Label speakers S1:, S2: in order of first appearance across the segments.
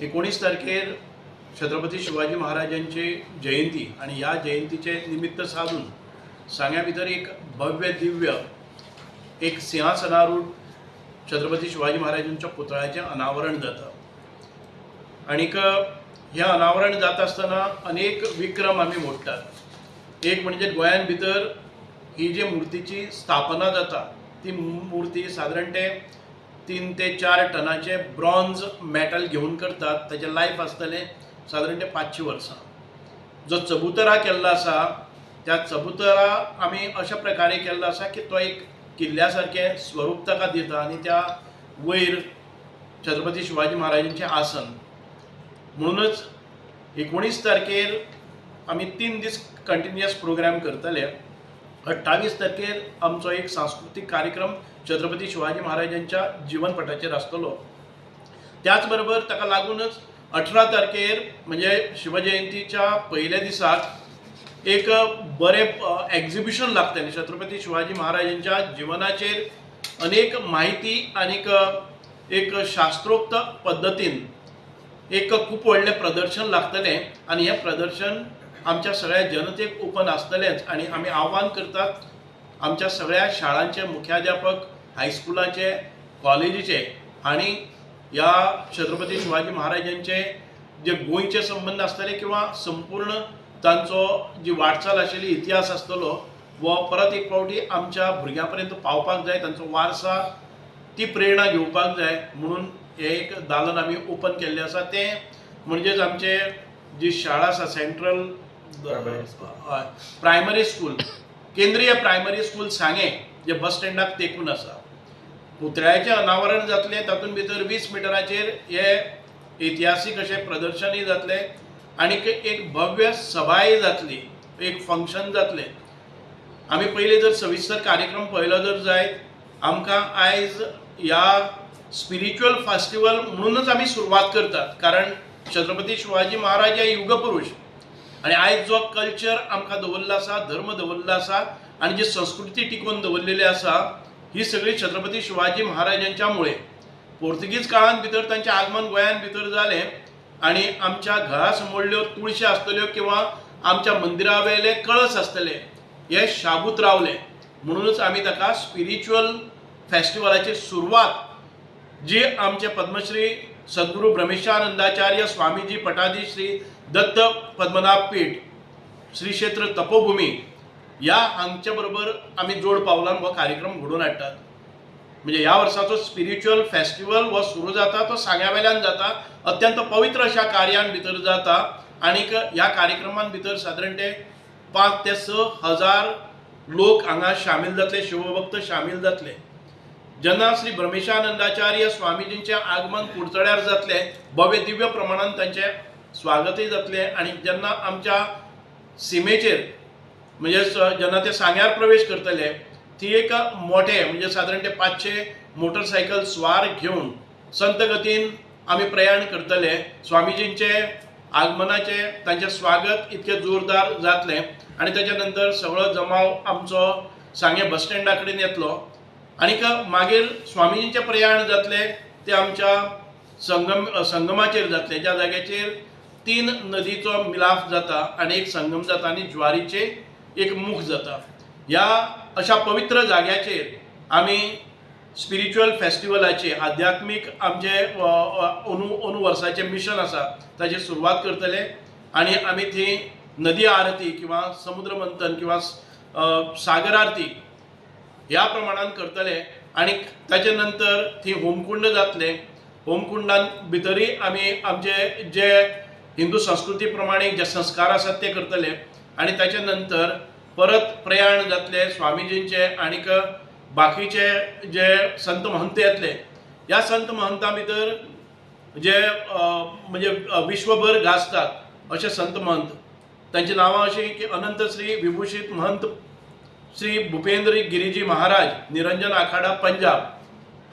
S1: 19 तारखेर छत्रपती शिवाजी महाराजांची जयंती आणि ह्या जयंतीचे निमित्त साधून सांग्या भितर एक भव्य दिव्य एक सिंहासनारूढ छत्रपती शिवाजी महाराजांच्या पुतळ्याचें अनावरण जाता. आणीक हें अनावरण जाता आसतना अनेक विक्रम आमी मोडटात. एक म्हणजे गोंयान भितर ही जी मुर्तीची स्थापना जाता ती मुर्ती सादारण ते 3 ते 4 टनाचे ब्रॉन्ज मेटल घेवन करतात. ताचें लायफ आसतलें सादारण ते 500 वर्सां. जो चबुतरा केल्लो आसा त्या चबुतरा आमी अशा प्रकारे केल्लो आसा की तो एक किल्ल्या सारकें स्वरूप ताका दिता आनी त्या वयर छत्रपती शिवाजी महाराजांचें आसन. म्हणूनच 19 तारखेर आमी 3 दीस कंटिन्युअस प्रोग्राम करतले. 28 तारखेर आमचो एक सांस्कृतीक कार्यक्रम छत्रपती शिवाजी महाराजांच्या जीवनपटाचेर आसतलो. त्याच बरोबर ताका लागूनच 18 तारखेर म्हणजे शिवजयंतीच्या पयल्या दिसाक एक बरें एग्जिबिशन लागतलें. छत्रपती शिवाजी महाराजांच्या जिवनाचेर अनेक म्हायती आनीक एक शास्त्रोक्त पद्दतीन एक खूब व्हडलें प्रदर्शन लागतलें आनी हें प्रदर्शन आमच्या सगळ्या जनतेक ओपन आसतलेंच. आनी आमी आव्हान करतात आमच्या सगळ्या शाळांचे मुख्याध्यापक, हायस्कुलाचे, कॉलेजीचे आनी ह्या छत्रपती शिवाजी महाराजांचे जे गोंयचे संबंद आसतले किंवा संपूर्ण तांचो जी वाटचाल आशिल्ली इतिहास आसतलो वो परत एक फावटी आमच्या भुरग्यां पर्यंत पावपाक जाय, तांचो वारसा ती प्रेरणा घेवपाक जाय. म्हणून हें एक दालन आमी ओपन केल्लें आसा. तें म्हणजेच आमचे जी शाळा आसा सेंट्रल प्रायमरी स्कूल, केंद्रीय प्रायमरी स्कूल सांगें जे बस स्टँडाक तेंकून आसा. पुतळ्याचें अनावरण जातलें, तातूंत भितर 20 मिटराचेर हे इतिहासीक अशें प्रदर्शनूय जातलें आनी एक भव्य सभाय जातली, एक फंक्शन जातलें. आमी पयलीं जर सविस्तर कार्यक्रम पळयलो जर जायत आमकां आयज ह्या स्पिरिच्युअल फेस्टिवल म्हणूनच आमी सुरवात करतात, कारण छत्रपती शिवाजी महाराज हे युगपुरूष आनी आयज जो कल्चर आमकां दवरलो आसा, धर्म दवरलो आसा आनी जी संस्कृती टिकोवन दवरलेली आसा ही सगळी छत्रपती शिवाजी महाराजांच्या मुळे. पोर्तुगीज काळान भितर तांचें आगमन गोंयान भितर जालें आनी आमच्या घरा समोरल्यो तुळशी आसतल्यो किंवा आमच्या मंदिरा वयले कळस आसतले हे शाबूत रावले. म्हणूनच आमी ताका स्पिरिच्युअल फेस्टिवलाची सुरवात जी आमचे पद्मश्री सद्गुरू ब्रह्मेशानंदाचार्य स्वामीजी पटाधीश श्री दत्त पद्मनाभ पीठ श्री क्षेत्र तपोभूमी ह्या हांगच्या बरोबर आमी जोड पावलान हो कार्यक्रम घडोवन हाडटात. म्हणजे ह्या वर्साचो स्पिरिच्युअल फेस्टिवल हो सुरू जाता तो सांग्या वेल्यान जाता, अत्यंत पवित्र अशा कार्यान भितर जाता आनीक ह्या कार्यक्रमान भितर सादारण ते 5 ते 6 हजार लोक हांगा शामील जातले, शिवभक्त शामील जातले. जेन्ना श्री ब्रह्मेशानंदाचार्य स्वामीजींचें आगमन कुडचड्यार जातलें, भव्य दिव्य प्रमाणान तांचें स्वागतूय जातलें आनी जेन्ना आमच्या सिमेचेर म्हणजे जेन्ना ते सांग्यार प्रवेश करतले ती एक मोठे म्हणजे सादारण ते 500 मोटरसायकल स्वार घेवन संत गतीन आमी प्रयाण करतले. स्वामीजींचे आगमनाचे तांचें स्वागत इतकें जोरदार जातलें आनी ताच्या नंतर सगळो जमाव आमचो सांगें बस स्टँडा कडेन येतलो आनीक मागीर स्वामीजींचें प्रयाण जातलें तें आमच्या संगमाचेर जातलें, ज्या जाग्याचेर 3 नदीचो मिलाफ जाता आनी एक संगम जाता आनी ज्वारीचे एक मुख जाता. ह्या अशा पवित्र जाग्याचेर आमी स्पिरिच्युअल फेस्टिवलाचे आध्यात्मीक आमचे अंदू वर्साचें मिशन आसा ताची सुरवात करतले आनी आमी थंय नदी आरती किंवा समुद्र मंथन किंवा सागर आरती ह्या प्रमाणान करतले आनी ताचे नंतर थंय होमकुंड जातले. होमकुंडान भितरूय आमी आमचे जे हिंदू संस्कृती प्रमाणे जे संस्कार आसात ते करतले आनी ताचे नंतर परत प्रयाण जातले स्वामीजींचे आनीक बाकीचे जे संत महंत येतले. ह्या संत महंता भितर जे म्हणजे विश्वभर गाजतात अशे संत महंत, तांची नांवां अशीं की अनंत श्री विभूषित महंत श्री भुपेंद्र गिरीजी महाराज निरंजन आखाडा पंजाब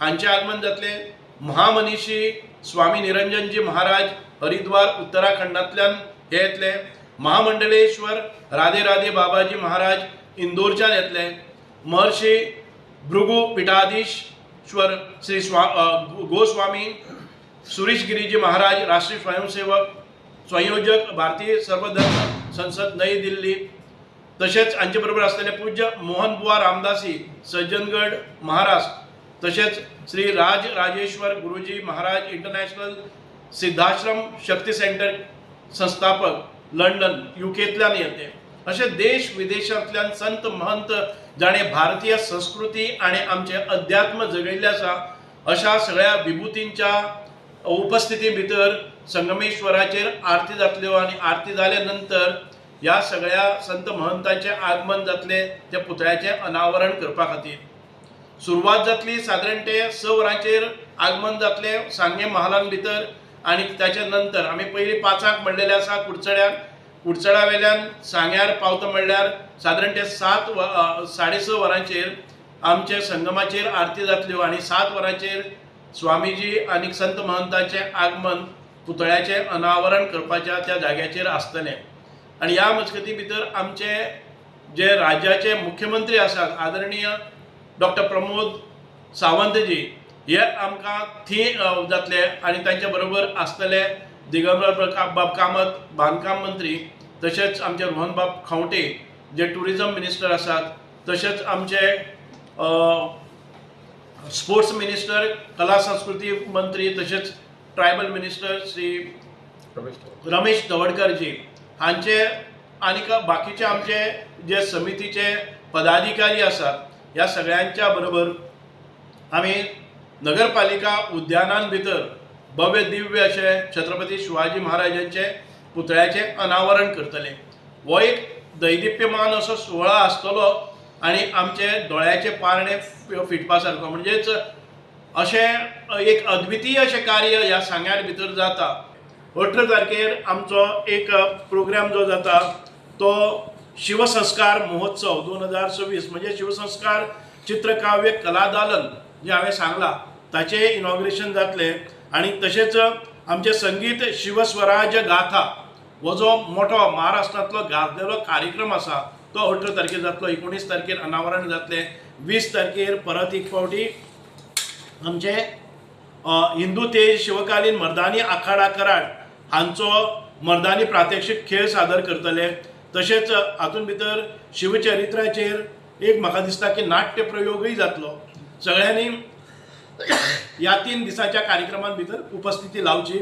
S1: हांचें आगमन जातलें. महामनीषी स्वामी निरंजनजी महाराज हरिद्वार उत्तराखंडांतल्यान हे येतले. महामंडलेश्वर राधे राधे बाबाजी महाराज इंदोरच्यान येतले. महर्षी भृगु पीठाधीश्वर श्री गोस्वामी सुरेश गिरीजी महाराज, राष्ट्रीय स्वयंसेवक संयोजक, भारतीय सर्वधर्म संसद, नई दिल्ली. तशेंच हांचे बरोबर आसलेले पूज्य मोहन बुवा रामदासी, सज्जनगड, महाराष्ट्र. तशेंच श्री राज राजेश्वर गुरुजी महाराज, इंटरनॅशनल सिद्धाश्रम शक्ती सेंटर संस्थापक, लंडन, युकेंतल्यान येते. अशे देश विदेशांतल्यान संत महंत जाणें भारतीय संस्कृती आनी आमचें अध्यात्म जगयल्लें आसा, अशा सगळ्या विभुतींच्या उपस्थिती भितर संगमेश्वराचेर आरती जातल्यो आनी आरती जाल्या नंतर ह्या सगळ्या संत महंतांचें आगमन जातलें त्या पुतळ्याचें अनावरण करपा खातीर. सुरवात जातली सादारण ते 6 वरांचेर आगमन जातलें सांगें महालान भितर आनी ताच्या नंतर आमी पयलीं 5 म्हणलेलें आसा कुडचड्यार. कुडचड्या वेल्यान सांग्यार पावता म्हणल्यार सादारण ते 6:30 वरांचेर आमचे संगमाचेर आरती जातल्यो आनी 7 वरांचेर स्वामीजी आनी संत महंताचें आगमन पुतळ्याचें अनावरण करपाच्या त्या जाग्याचेर आसतलें. आनी ह्या मजगती भितर आमचे जे राज्याचे मुख्यमंत्री आसात आदरणीय डॉक्टर प्रमोद सावंतजी हे आमकां थी जातले आनी तांच्या बरोबर आसतले दिगंबर बाब कामत, बांदकाम मंत्री, तशेंच आमचे रोहनबाब खंवटे जे ट्युरिजम मिनिस्टर आसात, तशेंच आमचे स्पोर्ट्स मिनिस्टर, कला संस्कृती मंत्री, तशेंच ट्रायबल मिनिस्टर श्री रमेश तवडकरजी हांचे आनीक बाकीचे आमचे जे समितीचे पदाधिकारी आसात ह्या सगळ्यांच्या बरोबर आमी नगरपालिका उद्यानान भितर भव्य दिव्य अशें छत्रपती शिवाजी महाराजांचे पुतळ्याचें अनावरण करतले. हो एक दैदिप्यमान असो सुवाळो आसतलो आनी आमचे दोळ्याचे पारणे फिटपा सारको, म्हणजेच अशें एक अद्वितीय अशें कार्य ह्या सांग्यार भितर जाता. 18 तारखेर आमचो एक प्रोग्राम जो जाता तो शिवसंस्कार महोत्सव 2026, म्हणजे शिवसंस्कार चित्रकाव्य कलादालन जें हांवें सांगलां ताचें इनॉग्रेशन जातलें. आनी तशेंच आमचें संगीत शिवस्वराज गाथा हो जो मोठो महाराष्ट्रांतलो गाजलेलो कार्यक्रम आसा तो 18 तारखेर जातलो. 19 तारखेर अनावरण जातलें. 20 तारखेर परत एक फावटी आमचें हिंदू तेज शिवकालीन मर्दानी आखाडा कराड हांचो मर्दानी प्रात्यक्षीक खेळ सादर करतले. तशेंच हातूंत भितर शिवचरित्राचेर एक म्हाका दिसता की नाट्य प्रयोगूय जातलो. सगळ्यांनी ह्या 3 दिसांच्या कार्यक्रमान भितर उपस्थिती लावची.